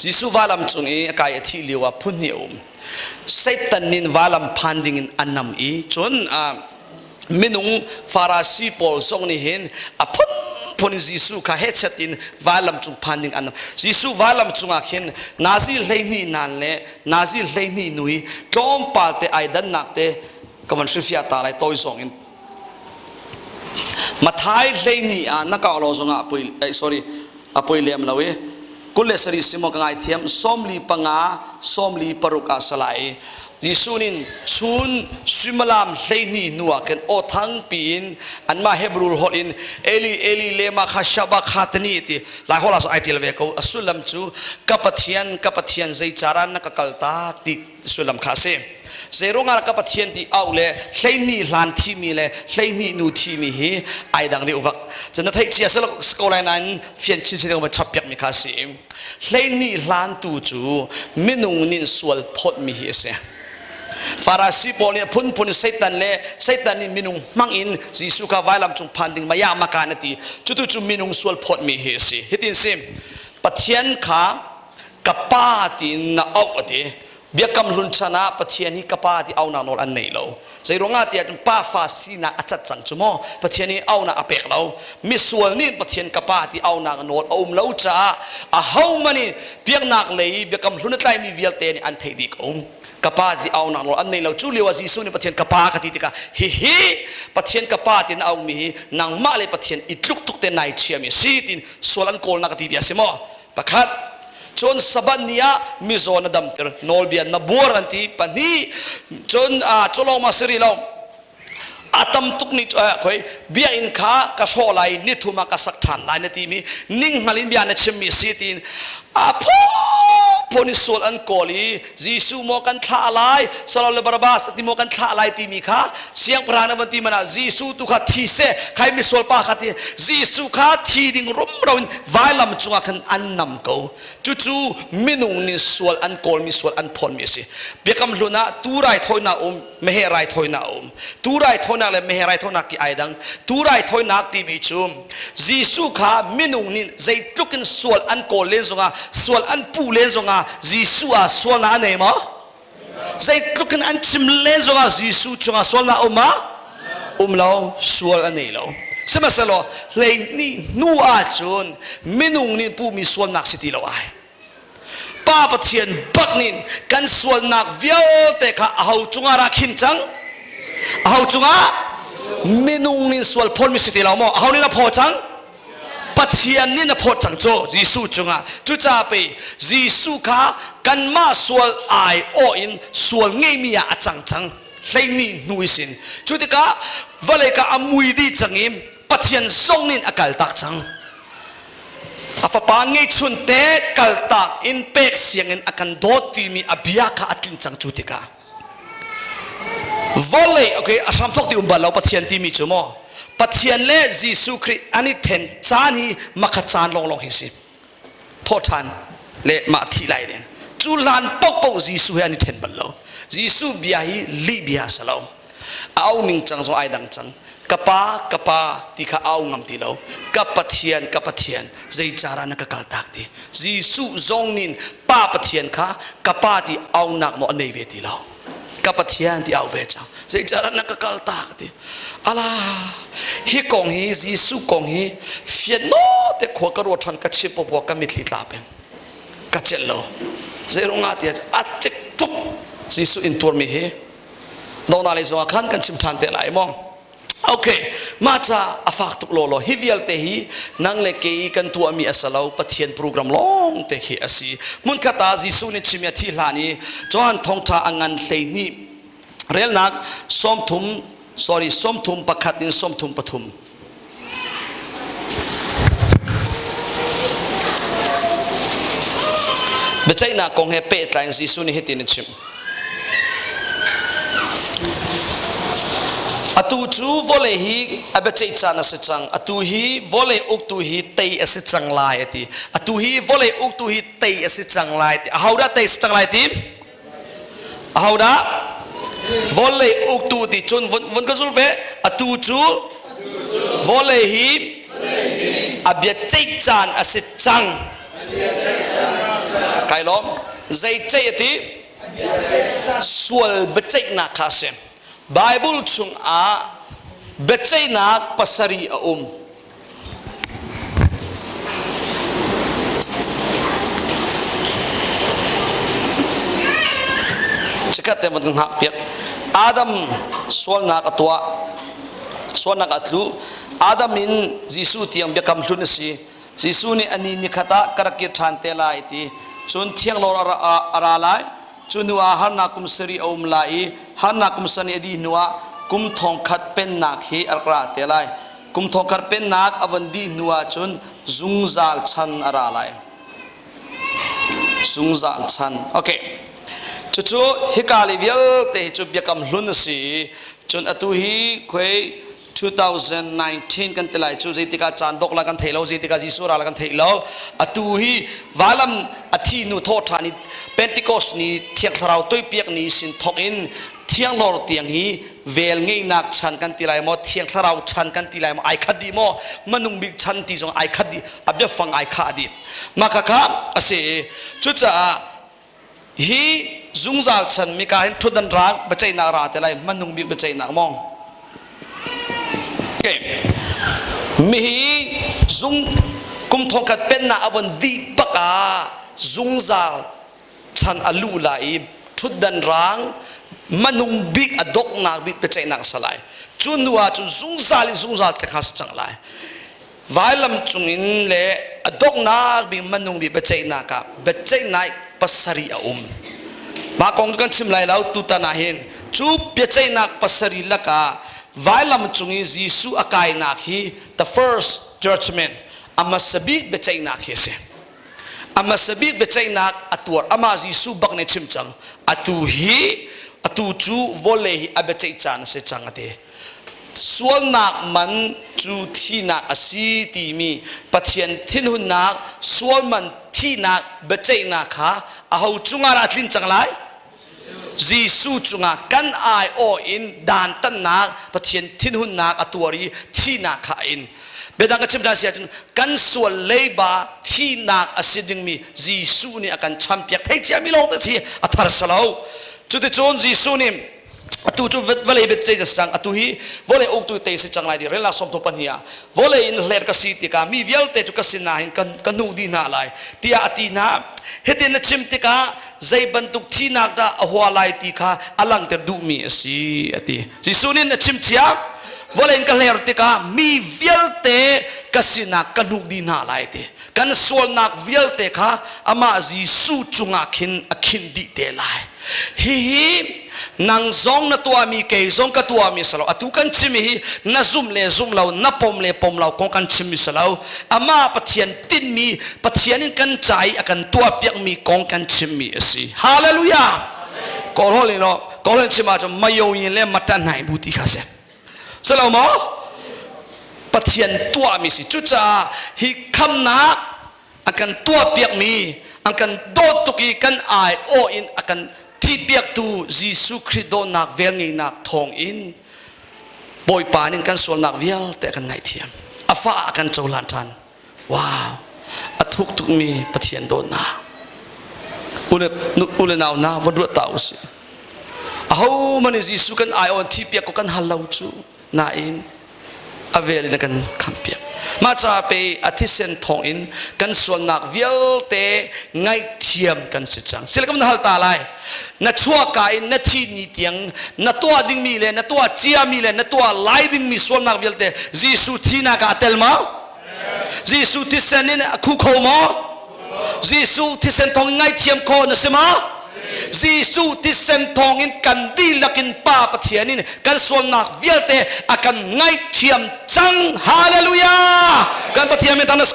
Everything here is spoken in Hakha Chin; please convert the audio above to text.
Jesuh valam cung i a kai a thih lio ah phun hnih a um. Satan nin valam phan ding in a nam i cun minung Farasi pawl zong nih hin a phunphun in Jesuh kha hechet in vailam cung phan ding an Jesuh vailam cungah khin nazi 12 nan le nazi 12 nu hi tlawmpal te ai dannak te ka van hrilhfiah ta lai tawi zong in Mathai 12 ah na kau lo zongah pui eh, sorry a poi lem lo i 27 simo ka ngaithiam 45 46 ah salai Jesuh nin chun suimilam 12 hnu ah khin aw thang piin anmah Hebrew holh in Eli Eli lema kha shaba khatani ti lai holh ah so ai tial ve ko a sullam cu ka Pathian ka Pathian zei cara na ka kaltak ti sullam kha a si. Zeiruangah ka Pathian ti au le 12 hlan thimi le 12 nu thimi hi ai dang deuh vak. Cun na theih cia si ko lai nain fian chinchin in va chap piak mi kha a si. 12 hlan tu cu minung nih sual phawt mi hi a si. Farasi pawl nih phunphun Satan le Satan nih minung hmang in Jesuh kha vailam cung phan ding maya maka na ti. Cutu cu minung sual phawt mi hi a si. Hitin si. Pathian kha ka pa tiin na auh a ti. Biakam hlun chan ah Pathian hi ka pa ti aunak nawl an nei lo. Zeiruangah tiah cun pa fa sinak a cat cang cu maw? Pathian nih aunak a pek lo. Misual nih Pathian ka pa ti aunak nawl a um lo caah ahohmanh nih biaknak lei biakam hlun a tlaimi vialte nih an theih dih ko. Ka pa ti aunak nawl an nei lo. Cu lio ah Jesuh nih Pathian ka pa ka ti tikah hihi Pathian ka pa ti na aumi hi nangmah le Pathian i tluk tuk te nai chiami si tin sual an kawlnak ka ti bia si maw? Pakhat, cun Sabbath ni ah mizaw na damter, nawlbia na buar an ti. Pahnih, cun cu lawng ma si rih lo. A tam tuk ni khoi biakinn kha ka hrawh lai ni thum ah ka sak ṭhan lai na timi ning hngal in bia na chimmi si tiin a phun in sual an kawl i Jesuh maw kan thlah lai Saul le Barabbas ti maw kan thlah lai timi kha siangpahrang na van ti man ah Jesuh tu kha thi seh khai misual pa kha ti Jesuh kha thi ding rumro in vailam cungah khan an nam ko cucu minung nih sual an kawlmi sual an phawnmi a si biakam hlun ah tu raithawinak um meheh raithawinak a um tu raithawinak le meheh raithawinak ki ai dang tu raithawinak timi cu Jesuh kha minung nih zeitluk in sual an kawl len zongah sual an puh len zongah Jesuh ah sualnak a nei maw zeitluk in an chim len zongah Jesuh cungah sualnak um ah um lo sual a nei lo sihmanhsehlaw 12 hnu ahcun minung nih puhmi sualnak si ti lo ai Pa Pathian bak nih kan sualnak vialte kha aho cungah dah khin cang? Aho cungah? Minung nih sual phawtmi si ti lo maw? Aho nih na phaw cang? Pathian nih na phawt cang cu Jesuh cungah. Cucaah pei Jesuh kha kanmah sual ai awh in sual ngeimi ah a cang cang. 12 hnu i sin. Cu tikah vawlei kha a mui dih cang i Pathian zong nih a kaltak cang. A fapa ngeihchun te kaltak in pek siangin a kan dawt timi a bia kha a tlin cang cu tikah vawlei okay a hram thawk ti um bal lo Pathian timi cu maw Pathian le Jesuh Khrih an i then caan hi makhat caan lawnglawng hi si thawhṭhan le mah thih lai ding cu hlan paohpaoh Jesuh he an i then bal lo Jesuh bia hi lih bia a si lo a au ning cang zong ai dang cang ka pa ka pa ti kha au ngam ti lo ka pathian ka pathian zeicara na ka kaltak ti Jesuh zong nin pa pathian kha ka pa ti aunak nawl a nei ve ti lo ka pathian ti au ve cang zeicara na ka kaltak ti ala hi kong hi Jesuh kong hi fian no te khua ka ruat than ka chim popo ka mitthli tla peng ka celh lo zeirungah ti a tlik tuk Jesuh in tuarmi hi Dona lei zongah khan kan chim ṭhan te lai maw? Okay, mah ca a fak tuk lawlaw. Hi vialte hi nang le kei kan tuahmi a si lo, Pathian program lawng te khi a si. Hmunkhat ah Jesuh nih chim i a thih hlan i Johan thawngṭha a ngan 12 relnak 30 sorry 31 in 33. Biaceihnak kong he pehtlai in Jesuh nih hitin a chim. Atu cu vawlei hi a biaceih caan a si cang. Atu hi vawlei uktu hi tei a si cang lai a ti. Atu hi vawlei uktu hi tei a si cang lai ti. Ahodah tei a si cang lai ti? Ahodah? Vawlei uktu ti cun vun ka zul ve. Atu cu vawlei hi a biaceih caan a si cang. Kai lawm. Zei ceih a ti? Sual biaceihnak kha a si. Bible chungah biaceihnak pasarih a um. Chikat te van ka hngak piak. Adam sualnak a tuah. Sualnak a tlu. Adam in Jesuh tiang biakam hlun a si. Jesuh nih ani nikhat ah ka rak kir ṭhan te lai ti. Cun thianglawr a ra lai. Cu hnu ah harnak kum sarih a um lai i harnak kum sarih a dih hnu ah kum thongkhat pennak hi a rak ra te lai. Kum thongkhat pennak a von dih hnu ah cun zungzal chan a ra lai. Zungzal chan. Okay. Cucu hika le vialte hi cu biakam hlun a si i cun atu hi khuai 2019 kan ti lai cu zeitikah caan dok la kan thei lo zeitikah Jesuh ra la kan thei lo atu hi valam a thi nu thawh ṭhan i Pentecost ni Thiang Thlarau toipiak ni sin thok in thianglor tiang hi vel ngeihnak chan kan ti lai maw Thiang Thlarau chan kan ti lai maw ai khat dih maw manung bik chan ti zong ai khat dih a biafang ai khah dih mah khakha a si cucaah Hi zungzal chan mika hin ṭhutdan raang biaceihnak ra te lai hmanung bik biaceihnak maw? Okay. Mihi zung kum thongkhat pennak a von dih bak ah zungzal chan a luh lai i ṭhutdan raang manung bik a doknak bik biaceihnak a si lai. Cu hnu ah cun zungzal in zungzal te kha si cang lai. Vailam cungin le a donghnak bik hmanung bik biaceihnak ah biaceihnak pasarih a um. Mah kong cu kan chim lai lo tutan ah hin cu biaceihnak pasarih lakah vailam cung i Jesuh a kainak hi the first judgment a hmasa bik biaceihnak hi a si. A hmasa bik biaceihnak a tuar amah Jesuh bak nih chim cang. Atu hi atu cu vawlei hi a biaceih caan a si cang a ti. Sualnak man cu thihnak a si timi Pathian thinhunnak, sual man thihnak biaceihnak kha aho cungah dah a tlin cang lai? Jesuh cungah kan aiawh in dantatnak, Pathian thinhunnak a tuar i thihnak kha a in. Biadang ka chim ṭhan si ahcun kan sual leiba thihnak a si dingmi Jesuh nih a kan champiak thei ciami lawng te si a thar si lo. Cuticun Jesuh nih atu cu vawlei biaceih a si cang atu hi vawlei uktu te si cang lai ti relnak 32 ah vawlei in hlet ka si tikah mi vialte cu ka sinah hin ka hnuh dih hna lai tiah a ti hna hitin na chim tikah zei bantuk thihnak dah a hua lai ti kha a langhter duhmi a si a ti Jesuh nih a chim cia vawlei in ka hler tikah mi vialte ka sinah ka hnuk dih hna lai ti kan sualnak vialte kha amah Jesuh cungah khin a khinh dih te lai Hihi nang zong na tuahmi kei zong ka tuahmi si lo atu kan chimmi hi na zumh le zumh lo na pom le pom lo kong kan chimmi si lo amah Pathian tinhmi Pathian in kan ca i a kan tuahpiakmi kong kan chimmi a si hallelujah kawl holh in kawl holh chim ahcun mayoyin le matanai bu ti kha si si lo maw Pathian tuahmi si cucaah hi khamnak a kan tuahpiakmi an kan dawt tuk i kan aiawh in a kan thihpiaktu Jesuh Khrih dawtnak velngeihnak thawng in Bawipa nih kan sualnak vialte a kan ngaihthiam a fa a kan cohlan ṭhan wow a thuk tukmi Pathian dawtnak ule nau na von ruat ta usih ahohmanh nih Jesuh kan aiawh in thihpiak ko kan hal lo cu nain a vel in a kan khampiak. Mah ca pe a thisen thawng in kan sualnak vialte ngaihthiam kan si cang. Sila kan hal ta lai. Na chuahka in na thi ni tiang na tuah dingmi le na tuah ciami le na tuah lai dingmi sualnak vialte Jesuh thinak ah a tel maw? Jesuh thisen in a khu kho maw? Jesuh thisen thawng in ngaihthiam khawh na si maw? Jesuh thisen thawng in kan dihlak in Pa Pathian in kan sualnak vialte a kan ngaihthiam cang. Hallelujah! Kan Pathian min thang ko.